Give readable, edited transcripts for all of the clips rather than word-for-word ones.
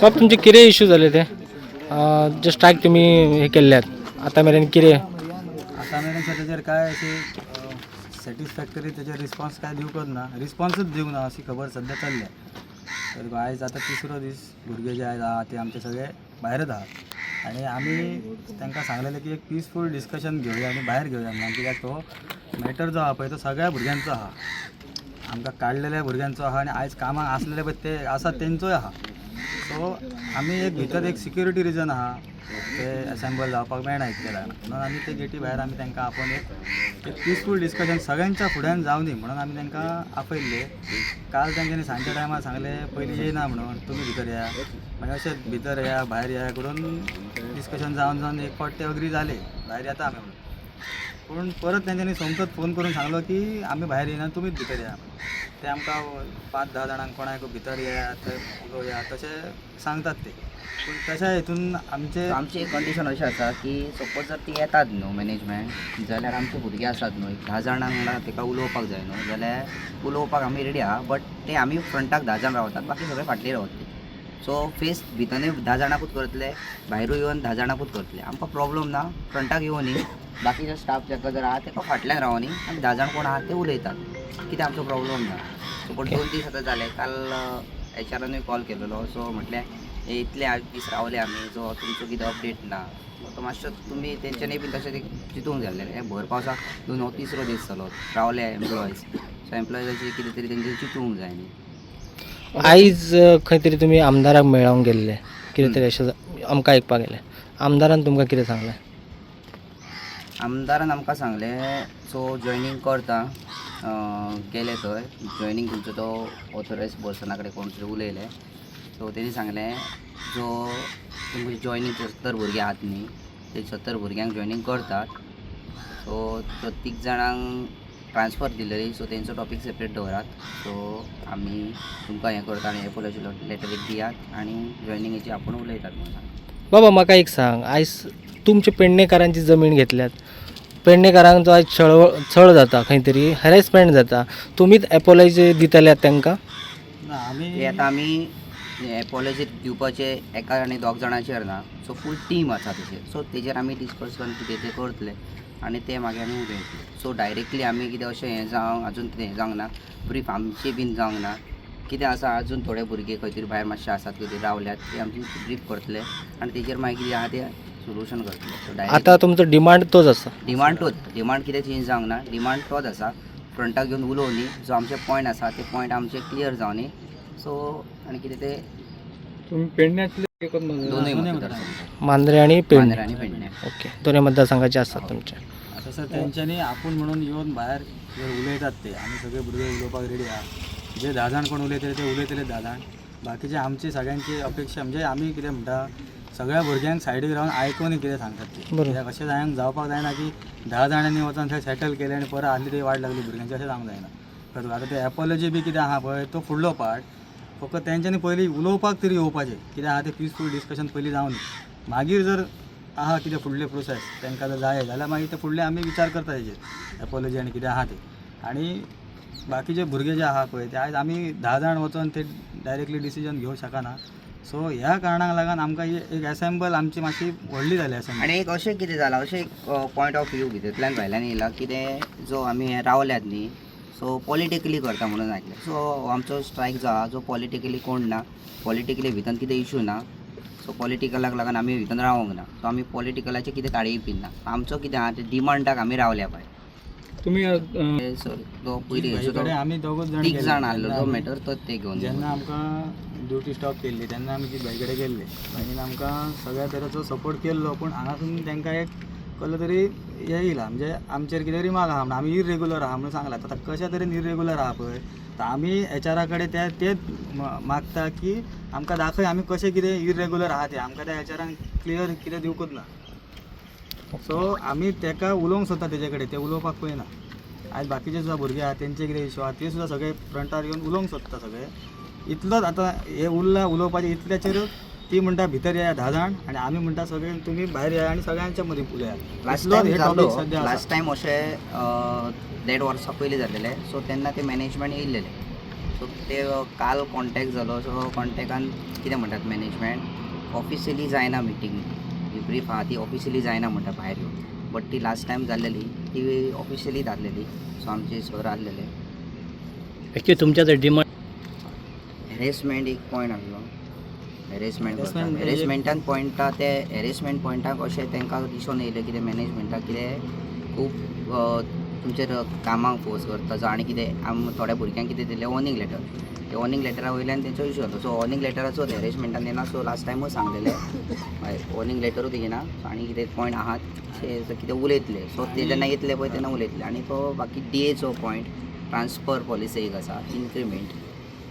बाब, तुमचे कितें इशू जाले ते जे स्ट्रायक तुमी हे केल्ल्यात आतां मेरेन कितें? आतां मेरेन सर तेजेर काय अशी सॅटिस्फॅक्टरी तेजेर रिस्पॉन्स काय दिवंकच ना, रिस्पॉन्सूच दिवंक ना अशी खबर सद्या चल्ल्या. तर आयज आतां तिसरो दीस, भुरगे जे आयज आहा ते आमचे सगळे भायरच आहात आनी आमी तांकां सांगलेलें की एक पिसफूल डिस्कशन घेवया आनी भायर घेवया म्हणून, कित्याक तो मॅटर जो आहा पळय तो सगळ्या भुरग्यांचो आहा, आमकां काडलेल्या भुरग्यांचो आहा आनी आयज कामाक आसलेले पळय ते आसात तेंचोय आहा. सो आमी एक भितर एक सिक्युरिटी रिजन आहा, ते असेंबल जावपाक मेळना इतले जाणां म्हणून आमी ते गेटी भायर आमी तांकां आपोवन एक एक पिसफूल डिस्कशन सगळ्यांच्या फुड्यान जावनी म्हणून आमी तांकां आपयल्ले. काल तेंच्यांनी सांजच्या टायमार सांगलें पयलीं येयना म्हणून, तुमी भितर या. मागीर अशेंच भितर या भायर या करून डिस्कशन जावन जावन एक फावट ते अग्री जाले भायर येता आमी म्हणून. पूण परत तेंच्यांनी सोमतोच फोन करून सांगलो की आमी भायर येयना, तुमीच भितर या. ते आमकां 5-10 जाणांक कोणाक भितर येयात थंय उलोवया तशें सांगतात ते, पूण तशा हितून आमचे आमची एक कंडिशन अशी आसा की सपोज जर ती येतात न्हू मॅनेजमेंट, जाल्यार आमचे भुरगे आसात न्हू एक 10 जाणां वांगडा तेका उलोवपाक जाय न्हू, जाल्यार उलोवपाक आमी रेडी आहा. बट ते आमी फ्रंटाक 10 जाण रावतात, बाकी सगळे फाटले रावतले. सो फेस भितनूय 10 जाणांकूच करतले, भायरूय येवन 10 जाणांकूच करतले. आमकां प्रॉब्लम ना, फ्रंटाक येवनी, बाकीचे स्टाफ जाका जर आहा तेका फाटल्यान रावनी, आमी 10 जाण कोण आहा ते उलयतात, कितें आमचो प्रॉब्लम ना. सो पूण 2 दीस आतां जाले, काल एचआरानूय कॉल केलेलो. सो म्हटलें हे इतले दीस रावले आमी, जो तुमचो कितें अपडेट ना, तो मातसो तुमी तेंच्यांनी बीन तशें ते चिंतूंक जाय आसलें. हे भर पावसाक दोन हो तिसरो दीस जालो रावले एम्प्लॉईज, सो एम्प्लॉईजाचें कितें तरी तेंच्यांनी चिंतूंक जाय न्ही. आयज खंय तरी तुमी आमदाराक मेळोंक गेल्ले, कितें तरी अशें आमकां आयकपाक येयलें. आमदारान तुमकां कितें सांगलें? आमदारान आमकां सांगलें सो जॉयनींग करता, गेले थंय जॉयनींग तुमचो तो ऑथोरायज पर्सना कडेन कोण तरी उलयले. सो तेणी सांगलें जो तुमचे जॉयनींग 70 भुरगे आहात न्ही, ते 70 भुरग्यांक जॉयनींग करतात. सो तो तीग जाणांक ट्रान्सफर दिलेली, सो तेंचो टॉपीक सेपरेट दवरात. सो आमी तुमकां हें करता आनी एपोलॉजी लेटर एक दियात आनी जॉयनिंगेची आपूण उलयतात म्हणून सांगलें. बाबा, म्हाका एक सांग, आयज तुमचे पेडणेकारांची जमीन घेतल्यात, पेडणेकारांचो आयज छळ जाता, खंय तरी हॅरेसमेंट जाता, तुमीच एपोलॉजी दितल्यात तांकां? ना, आमी ते आतां आमी एपोलॉजी दिवपाचे एका आनी दोग जाणांचेर ना, सो फूल टीम आसा तेजेर. सो तेजेर आमी डिस्कस करून कितें तें करतले आनी ते मागीर आमी उलयतले. सो डायरेक्टली आमी कितें अशें हें जावंक अजून कितें हें जावंक ना, ब्रीफ आमचें बीन जावंक ना. कितें आसा अजून थोडे भुरगे खंय तरी भायर मातशे आसात, खंय तरी रावल्यात, ते आमची ब्रीफ करतले आनी तेजेर मागीर कितें आहा तें सोल्युशन करतले. सो आतां डायरेक्ट तुमचो डिमांड तोच आसा? डिमांड तोच, डिमांड कितें चेंज जावंक ना, डिमांड तोच आसा. फ्रंटाक घेवन उलोवनी, जो आमचे पॉयंट आसा ते पॉयंट आमचे क्लियर जावनी. सो आनी कितें ते तुम्ही पेडण्यातले दोनूय दोनूय मतदारसंघ. मांद्रे आनी पेडणे. मांद्रे आनी पेडणे. ओके, दोनूय मतदारसंघाचे आसात तुमचे. आतां सर तेंच्यांनी आपूण म्हणून येवन भायर जर उलयतात ते आमी सगळे भुरगे उलोवपाक रेडी आहा. जे 10 जाण कोण उलयतले ते उलयतले 10 जाण, बाकीचे आमची सगळ्यांची अपेक्षा म्हणजे आमी कितें म्हणटा, सगळ्या भुरग्यांक सायडीक रावन आयकून कितें सांगतात ते. कित्याक अशें जायना, जावपाक जायना की 10 जाणांनी वचोन थंय सेटल केलें आनी परत आहली ती वाट लागली भुरग्यांची, अशें जावंक जायना. कळ्ळें तुका? आतां ते एपोलॉजी बी कितें आहा पळय तो फुडलो पार्ट, फक्त तेंच्यांनी पयलीं उलोवपाक तरी येवपाचें. कितें आहा तें पिसफूल डिस्कशन पयलीं जावनी, मागीर जर आहा कितें फुडलें प्रोसेस तांकां जर जाय जाल्यार मागीर ते फुडलें आमी विचार करता तेजेर एपोलॉजी आनी कितें आहा तें. आनी बाकीचे भुरगे जे आहा पळय ते आयज आमी 10 जाण वचोन ते डायरेक्टली डिसिजन घेवंक शकना. सो ह्या कारणाक लागून आमकां ही एक एसेंबल आमची मातशी व्हडली जाली एसेंबल. आनी एक अशें कितें जालां, अशें एक पॉयंट ऑफ व्यू भितरल्यान भायल्यान येयला कितें जो आमी हे रावल्यात न्ही, सो पॉलिटिकली करता म्हणून आयकलें. सो आमचो स्ट्रायक जो आहा जो पॉलिटिकली कोण ना, पॉलिटिकली भितर कितें इशू ना, सो पॉलिटिकलाक लागून आमी भितर रावोंक ना. सो आमी पॉलिटिकलाचें कितें ताळी पिन ना. आमचो कितें आहा तें डिमांडाक आमी रावल्या पळय. तुम्ही सर तो पयलीं भाई कडेन आमी दोगूच जाण तीग गेल्ले. जाण आहलो तेन्ना तो आमी- मॅटर तो ते घेवन जेन्ना आमकां ड्युटी स्टॉप केल्ली तेन्ना आमी भाई कडेन गेल्ले, भाईन आमकां सगळ्या तरेचो सपोर्ट केल्लो, पूण हांगासून तांकां एक कसलो तरी हें येयला, म्हणजे आमचेर कितें रिमार्क आहा म्हणून आमी इरेगुलर आहा म्हणून सांगलां. आतां कशा तरेन इरेगुलर आहा पळय, तर आमी एचआरा कडेन ते तेच मागता की आमकां दाखय आमी कशें कितें इरेगुलर आहा तें, आमकां त्या एचआरान क्लियर कितें दिवंकूच ना. सो आमी तेका उलोवंक सोदता तेजे कडेन, ते उलोवपाक पळयना. आयज बाकीचे सुद्दां भुरगे आहा तेंचे कितें इशू आहा ते सुद्दां सगळे फ्रंटार येवन उलोवंक सोदता सगळे. इतलोच आतां हे उरला उलोवपाचें, इतल्याचेरूच ती म्हणटा भितर येया 10 जाण आनी आमी म्हणटा सगळे तुमी भायर येया आनी सगळ्यांच्या मदीं उलया. लास्ट इतलोच टायम हे जालो, टॉपीक सद्या आसा. लास्ट टायम अशें 1.5 वर्सां पयलीं जाल्लेलें. सो तेन्ना ते मॅनेजमेंट येयल्लेलें. सो ते काल कॉन्टेक्ट जालो. सो कॉन्टेक्टान कितें म्हणटात मॅनेजमेंट ऑफिशियली जायना मिटींग, ही ब्रीफ आहा ती ऑफिशियली जायना म्हणटा भायर येवन, बट ती लास्ट टायम जाल्लेली ती ऑफिशियली जाल्लेली. सो आमचे सर आहलेले. एक्चुअली तुमच्या जर डिमांड हॅरेसमेंट एक पॉयंट आहलो. हॅरेसमेंट. Harassment म्हणजे- हॅरेसमेंटान पॉयंटा ते हॅरेसमेंट पॉयंटाक अशें तांकां दिसून येयलें कितें मॅनेजमेंटाक कितें खूब तुमचेर कामाक फोर्स करता जावं आनी कितें आम थोड्या भुरग्यांक कितें दिलें वॉर्निंग लेटर, ते वॉर्निंग लेटरा वयल्यान तेंचो इशू जालो. सो वॉर्निंग लेटराचो हॅरेसमेंटान येना. सो लास्ट टायमूच सांगलेलें वॉर्निंग लेटरूच येना आनी कितें पॉयंट आहात ते कितें उलयतले. सो ते जेन्ना येतले पळय तेन्ना उलयतले. आनी तो बाकी डीएचो पॉयंट, ट्रान्सफर पॉलिसी एक आसा, इन्क्रिमेंट,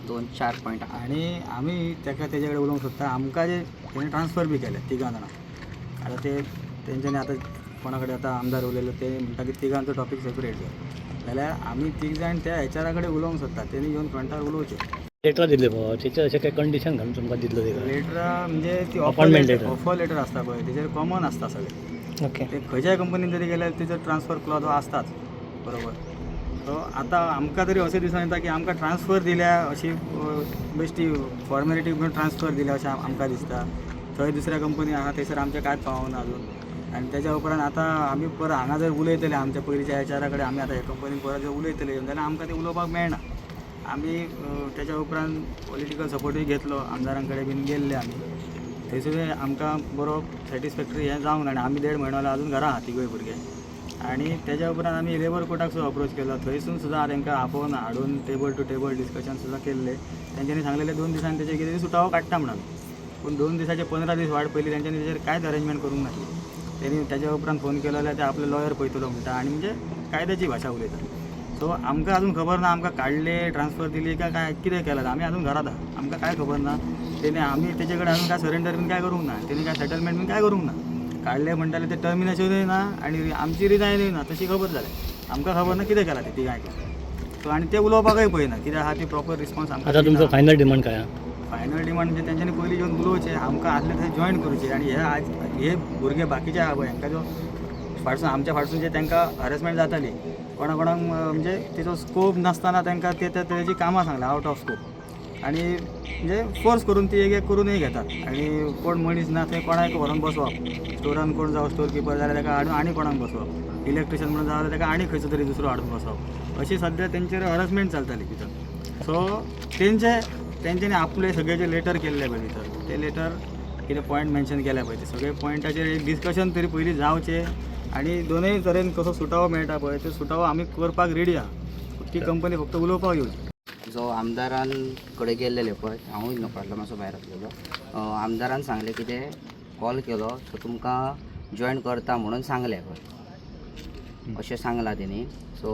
दोन चार पॉयंट आहा. आनी आमी ताका तेजे कडेन उलोवंक सोदता. आमकां जे तेणी ट्रान्सफर बी केले तिगां जाणां, आतां ते तेंच्यांनी आतां कोणा कडेन आतां आमदार उलयलो ते म्हणटा की तिगांचो टॉपीक सेपरेट जाय, जाल्यार आमी तीग जाण त्या एचआरा कडेन उलोवंक सोदता, तेणी येवन फ्रंटार उलोवचें. लेटर दिल्ले बाबा तेचेर अशें काय कंडिशन घालून तुमकां दितलो ते? लेटरां म्हणजे ती offer Appointment letter letter. Offer letter आसता पळय तेजेर कॉमन आसता सगळें. ओके. ते खंयच्याय कंपनीन जरी गेल्यार तेचो ट्रान्सफर क्लॉज हो आसताच, बरोबर. सो आतां आमकां तरी अशें दिसून येता की आमकां ट्रान्सफर दिल्या अशी बेश्टी फॉर्मेलिटी म्हणून ट्रान्सफर दिल्या अशें आमकां दिसता. थंय दुसऱ्या कंपनी आहा थंयसर आमचें कांयच पावना अजून. आनी तेज्या उपरांत आतां आमी परत हांगा जर उलयतले आमच्या पयलींच्या एचआरा कडेन, आमी आतां हे कंपनीन परत जर उलयतले येवन जाल्यार आमकां तें उलोवपाक मेळना. आमी तेज्या उपरांत पॉलिटिकल सपोर्टूय घेतलो, आमदारां कडेन बीन गेल्ले आमी, थंयसर आमकां बरो सॅटिस्फॅक्टरी हें जावंक ना. आनी आमी देड म्हयनो जालो अजून घरा आहा तिगूय भुरगे. आनी तेज्या उपरांत आमी लेबर कोर्टाक सुद्दां अप्रोच केलो, थंयसून सुद्दां तांकां आपोवन हाडून टेबल टू टेबल डिस्कशन सुद्दां केल्लें. तेंच्यांनी सांगलेलें 2 दिसांनी तेजेर कितें सुटावो काडटा म्हणून, पूण 2 दिसाचे 15 दीस वाट पळयली, तेंच्यांनी तेजेर कांयच अरेंजमेंट करूंक नासली. तेणी तेज्या उपरांत फोन केलो जाल्यार ते आपलो लॉयर पळयतलो म्हणटा आनी म्हणजे कायद्याची भाशा उलयता. सो आमकां अजून खबर ना आमकां काडले ट्रान्सफर दिली काय काय कितें केलां, आमी अजून घरात आहा, आमकां काय खबर ना. तेणी आमी तेजे कडेन अजून काय सरेंडर बीन काय करूंक ना, तेणी काय सेटलमेंट बीन काय करूंक ना. काडले म्हणटाले ते टर्मिनेशनूय ना आनी आमची रिजायनूय ना, तशी खबर जाली. आमकां खबर ना कितें केलां ते तिगांय. सो आनी ते उलोवपाकय पळयना कितें आहा ती प्रॉपर रिस्पॉन्स आमकां. आतां तुमचो फायनल डिमांड काय आहा? फायनल डिमांड म्हणजे तेंच्यांनी पयलीं येवन उलोवचें, आमकां आसले थंय जॉयन करूचें. आनी हे आज हे भुरगे बाकीचे आहा पळय हांकां जो फाटसून आमच्या फाटसून जे तांकां हरेसमेंट जाताली कोणा कोणाक म्हणजे तेजो स्कोप नासतना तांकां ते त्या तेजी कामां सांगला आवट ऑफ स्कोप आनी म्हणजे फोर्स करून ती एक एक करूनय घेतात. आनी कोण मनीस ना थंय कोणाक व्हरोन बसोवप, स्टोरान कोण जावं स्टोर किपर जाल्यार ताका हाडून आनी कोणाक बसोवप, इलेक्ट्रिशियन म्हणून जाल्यार ताका आनी खंयचो तरी दुसरो हाडून बसोवप, अशी सद्या तेंचेर हरसमेंट चलताली भितर. सो तेंच्यांनी आपले सगळे जे लेटर केल्ले पळय भितर, ते लेटर कितें पॉयंट मेन्शन केल्या पळय ते सगळे पॉयंटाचेर एक डिस्कशन तरी पयलीं जावचें आनी दोनूय तरेन कसो सुटावो मेळटा पळय तो सुटावो आमी करपाक रेडी आहा. ती कंपनी फक्त उलोवपाक येवची. जो आमदारान कडेन गेल्लेले पळय, हांवूय नोकरांतलो मातसो भायर आसलेलो. आमदारान सांगलें कितें कॉल केलो सो तुमकां जॉयन करता म्हणून सांगलें पळय, अशें सांगलां तेणी. सो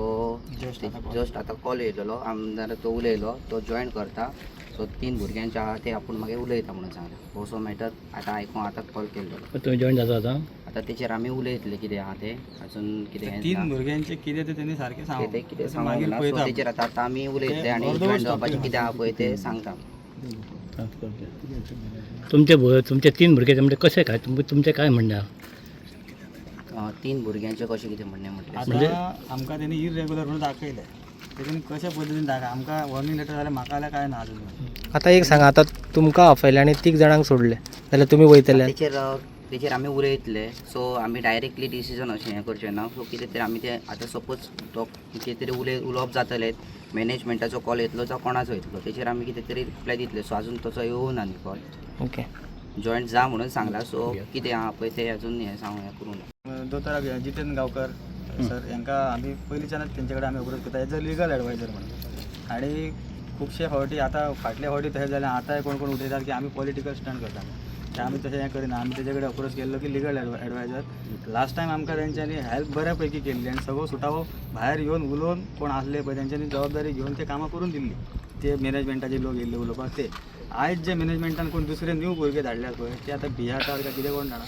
जस्ट आतां कॉल येयलेलो आमदार, तो उलयलो तो जॉयन करता. सो 3 भुरग्यांचे आहा ते आपूण मागीर उलयता म्हणून सांगलें. हो सो मॅटर आतां आयकून आतां कॉल केल्लो. तुमी जॉयन जाता आतां? आतां तेचेर आमी उलयतले कितें आहा तें, अजून कितें हें 3 ना. भुरग्यांचे कितें तें तेणी सारकें ते ते कितें सांगूंक सांगूंक मागीर ना. सो पळयता. तेचेर आतां आतां आमी उलयतले ते आनी अर्दवट जॉयन जावपाचें topic. कितें आहा पळय तें सांगता. तुमचे तुमचे 3 भुरगे म्हणजे कशें काय तुमचें काय म्हणणें आहा? 3 भुरग्यांचें कशें कितें म्हणणें म्हटलें? आतां आमकां तेणी इरेगुलर म्हणून दाखयलें, तेणी कशा पद्दतीन दाखय आमकां वॉर्निंग लेटर जाल्यार म्हाका जाल्यार काय ना अजून. आतां एक सांगा, आतां तुमकां आपयलें आनी 3 जाणांक सोडलें जाल्यार तुमी वयतले? तेचेर आमी उलयतले. सो आमी डायरेक्टली डिसिजन अशें हें करचें ना. सो कितें तरी आमी तें आतां सपोज तो कितें तरी उलोवप जातलें, मॅनेजमेंटाचो कॉल येतलो जावं कोणाचो येतलो, तेचेर आमी कितें तरी रिप्लाय दितले. सो आजून तसो येवना न्ही कॉल. ओके. जॉयंट जा म्हणून सांगला. सो कितें आहा पळय तें अजून हें सांगू हें करूं ना. दोतोराक जितेंद्र गांवकर सर हांकां आमी पयलींच्यानच तेंचे कडेन आमी अप्रोच करता एज अ लिगल एडवायजर म्हणून. आनी खुबशे फावटी आतां फाटल्या फावटी तशें जालें, आतांय कोण कोण उलयतात की आमी पॉलिटिकल स्टंट करता, ते आमी तशें हें करिना. आमी तेजे कडेन अप्रोच केल्लो की लिगल एडवायजर. लास्ट टायम आमकां तेंच्यांनी हेल्प बऱ्या पैकी केल्ली आनी सगळो सुटावो भायर येवन उलोवन कोण आसले पळय तेंच्यांनी जबाबदारी घेवन ते कामां करून दिल्ली. ते मॅनेजमेंटाचे लोक येयल्ले उलोवपाक, ते आयज जे मॅनेजमेंटान कोण दुसरे न्यू भुरगे धाडल्यात पळय ते आतां भियातात काय कितें कोण जाणा,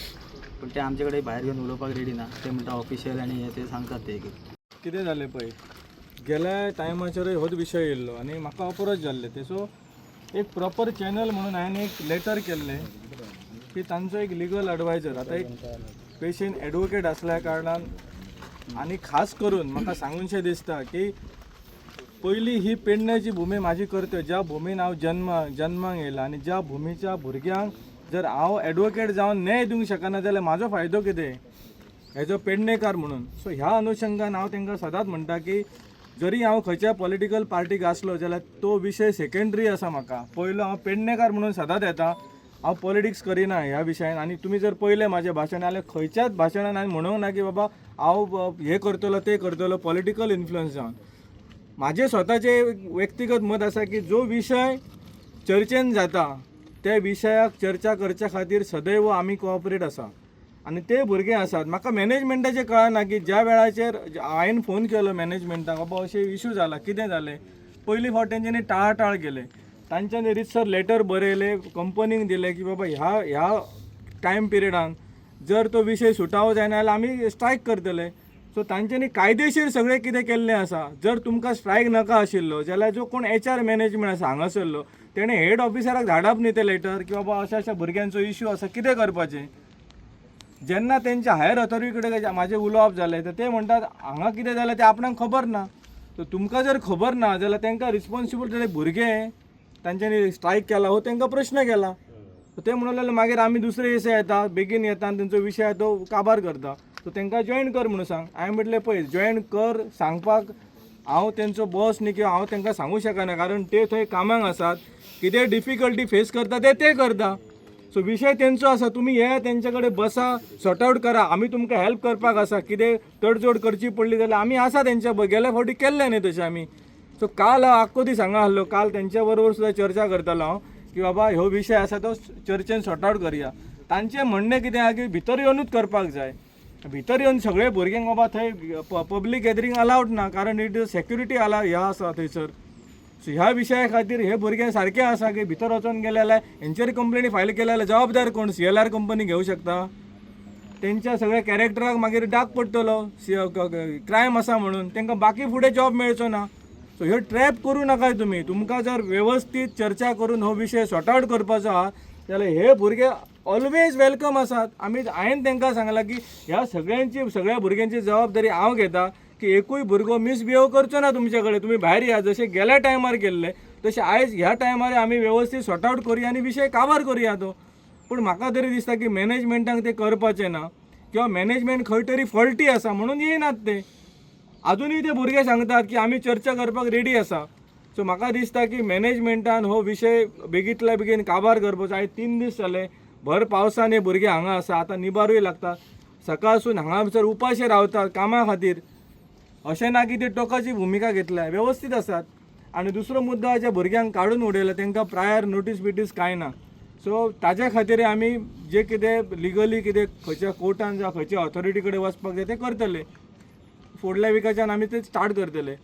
पूण ते आमचे कडेन भायर येवन उलोवपाक रेडी ना. ते म्हणटा ऑफिशियल आनी हे ते सांगतात ते एक कितें जालें पळय, गेल्या टायमाचेरूय होच विशय येयल्लो आनी म्हाका अप्रोच जाल्ले ते. सो एक प्रॉपर चॅनल म्हणून हांवें एक लेटर केल्लें की तांचो एक लिगल एडवायजर, आतां एक पेशंट एडवोकेट आसल्या कारणान आनी खास करून म्हाका सांगूनशें दिसता की पयली ही पेडण्याची भुमी म्हाजी कर्तव्य, ज्या भुमीन हांव जन्माक येयला आनी ज्या भुमीच्या भुरग्यांक जर हांव एडवोकेट जावन न्याय दिवंक शकना जाल्यार म्हाजो फायदो कितें एज अ पेडणेकार म्हणून. सो ह्या अनुशंगान हांव तांकां सदांच म्हणटा की जरी हांव खंयच्या पॉलिटिकल पार्टीक आसलो जाल्यार तो विशय सेकेंडरी आसा म्हाका. पयलो हांव पेडणेकार म्हणून सदांच येता, हांव पॉलिटिक्स करिना ह्या विशयान. आनी तुमी जर पळयलें म्हाजें भाशण जाल्यार खंयच्याच भाशणान हांवें म्हणूंक ना की बाबा हांव हें करतलो तें करतलो पॉलिटिकल इन्फ्लुयन्स जावन. म्हाजें स्वताचें व्यक्तिगत मत आसा की जो विशय चर्चेन जाता त्या विशयाक चर्चा करच्या खातीर सदैव आमी कोऑपरेट आसा आनी ते भुरगे आसात. म्हाका मॅनेजमेंटाचें कळना की ज्या वेळाचेर हांवें फोन केलो मॅनेजमेंटाक बाबा अशें इशू जाला कितें जालें, पयली फावट तेंच्यांनी टाळाटाळ केले, तांच्यांनी रितसर लेटर बरयले कंपनीक दिले की बाबा ह्या ह्या टायम पिरियडान जर तो विशय सुटावो जायना जाल्यार आमी स्ट्रायक करतले. सो तांच्यांनी कायदेशीर सगळें कितें केल्लें आसा. जर तुमकां स्ट्रायक नाका आशिल्लो जाल्यार जो कोण एच आर मॅनेजमेंट आसा हांगासरलो तेणें हेड ऑफिसराक धाडप न्ही तें लेटर की बाबा अशा अशा भुरग्यांचो इश्यू आसा कितें करपाचें. जेन्ना तेंच्या हायर ऑथॉरिटी कडेन म्हाजें उलोवप जालें तर ते म्हणटात हांगा कितें जालें तें आपणाक खबर ना. सो तुमकां जर खबर ना जाल्यार तांकां रिस्पोन्सिबल ते भुरगे तांच्यांनी स्ट्रायक केला हो तांकां प्रश्न केला. सो ते म्हणून लागले मागीर आमी दुसरे दिसा येता बेगीन येता आनी तेंचो विशय तो काबार करता. सो तांकां जॉयन कर म्हणून सांग. हांवें म्हटलें पळय जॉयन कर सांगपाक हांव तेंचो बॉस न्ही किंवा हांव तांकां सांगूं शकना कारण ते थंय कामाक आसात, कितें डिफिकल्टी फेस करता ते ते करता. सो विशय तेंचो आसा, तुमी येया तेंचे कडेन बसा, सॉर्ट आवट करा, आमी तुमकां हेल्प करपाक आसा. कितें तडजोड करची पडली जाल्यार आमी आसा तेंच्या बरोबर, गेल्या फावटी केल्लें न्ही तशें आमी. सो काल हांव आख्खो दीस हांगा आसलो, काल तेंच्या बरोबर सुद्दां चर्चा करतालो हांव की बाबा ह्यो विशय आसा तो चर्चेन सॉर्ट आवट करया. तांचें म्हणणें कितें आहा की भितर येवनूच करपाक जाय, भितर येवन सगळे भुरग्यांक बाबा थंय पब्लीक गॅदरींग अलावड ना कारण it is security allow ह्या आसा थंयसर. सो ह्या विशया खातीर हे भुरगे सारके आसा की भितर वचोन गेले जाल्यार हेंचेर कंप्लेनी फायल केले जाल्यार जबाबदार कोण, सीएलआर कंपनी घेवं शकता. तेंच्या सगळ्या कॅरेक्टराक मागीर डाग पडटलो, क्रायम आसा म्हणून तांकां बाकी फुडें जॉब मेळचो ना. सो ह्यो ट्रॅप करूं नाकाय तुमी. तुमकां जर वेवस्थीत चर्चा करून हो विशय सॉर्ट आवट करपाचो आहा जाल्यार हे भुरगे ऑलवेज welcome आसात. आमी हांवें तांकां सांगलां की ह्या सगळ्यांची सगळ्या भुरग्यांची जबाबदारी हांव घेता की एकूय भुरगो मिसबिहेव करचो ना तुमचे कडेन. तुमी भायर या जशें गेल्या टायमार केल्ले तशें आयज ह्या टायमार आमी वेवस्थीत सॉर्ट आवट करुया आनी विशय काबार करुया तो. पूण म्हाका तरी दिसता की मॅनेजमेंटाक तें करपाचें ना किंवा मॅनेजमेंट खंय तरी फॉल्टी आसा म्हणून येयनात ते. आजुनूय ते भुरगे सांगतात की आमी चर्चा करपाक रेडी आसा. सो म्हाका दिसता की मॅनेजमेंटान हो विशय बेगींतल्या बेगीन काबार करपाचो. आयज 3 दीस जाले भर पावसान हे भुरगे हांगा आसा, आतां निबारूय लागता, सकाळसून हांगासर उपाशी रावतात कामा खातीर. अशें ना की ते टोकाची भुमिका घेतल्या, वेवस्थीत आसात. आनी दुसरो मुद्दो ज्या भुरग्यांक काडून उडयला तांकां प्रायर नोटीस बिटीस कांय ना. सो ताज्या खातीर आमी जे कितें लिगली कितें खंयच्या कोर्टान जावं खंयच्या ऑथॉरिटी कडेन वचपाक जाय तें करतले. फुडल्या विकाच्यान आमी ते स्टार्ट करतले.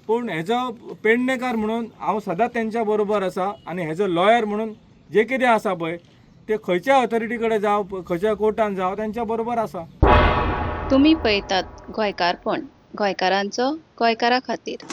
पूण हेजो पेडणेकार म्हणून हांव सदांच तेंच्या बरोबर आसा आनी हेजो लॉयर म्हणून जे कितें आसा पळय ते खंयच्या ऑथॉरिटी कडेन जावं खंयच्या कोर्टान जावं तेंच्या बरोबर आसा. तुमी पळयतात गोंयकारपण, गोंयकारांचो गोंयकारा खातीर.